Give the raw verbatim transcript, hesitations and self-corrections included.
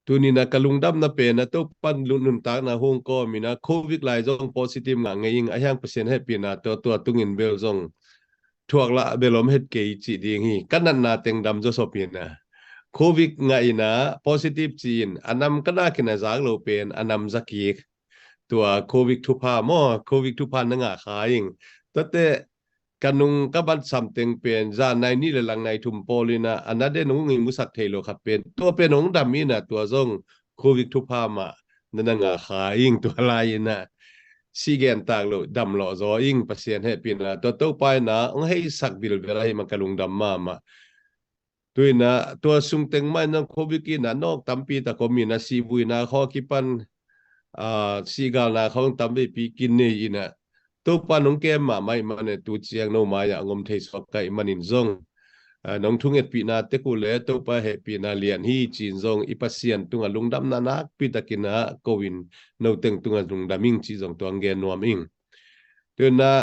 Tuni-in ah ka lungdamna pen ah Topa nuntakna hong kawm in ah Covid lai zong positive ngah ngei ing, a hiang Pasian hehpihna tua, tua tungin bel zong thuak lah bel om het kei cih ding hi. Ka natna teng dam zawsop in ah Covid ngah in ah positive ci-in a nam ka nak in ah zak lo pen a nam za kik. Tua Covid thupha maw, Covid thupha na ngah kha ing. Tuate ka nung ka bat sam teng pen zan nai nih le lang nai thum pawl in ah a na den hong i musak thei lo khat pen, tua pen hong dam in ah tua zong Covid thupha mah na na ngah kha ing. Tua lai in ah si gen tak lo, dam lawh zaw ing, Pasian hehpihna tua Topa in ah hong heisak bilbel ahih man ka lungdam mahmah. Tu-in ah tua sung teng mah in ah Covid in ah nawk tampi tak om in ah sihvuina khawng kipan, aa, sihgalna khawng tam veipi kinei in ah Topa nong kem mahmah ahih man in tu ciang no mai-ah hong om thei suak ka hih manin zong, aa, nong thungetpihna tek uh leh Topa hehpihna lian hi ci-in zong i Pasian tungah lungdamna nakpi takin ah ko-in no teng tungah lungdam ing ci zong tua hong gen nuam ing. Tu-in ah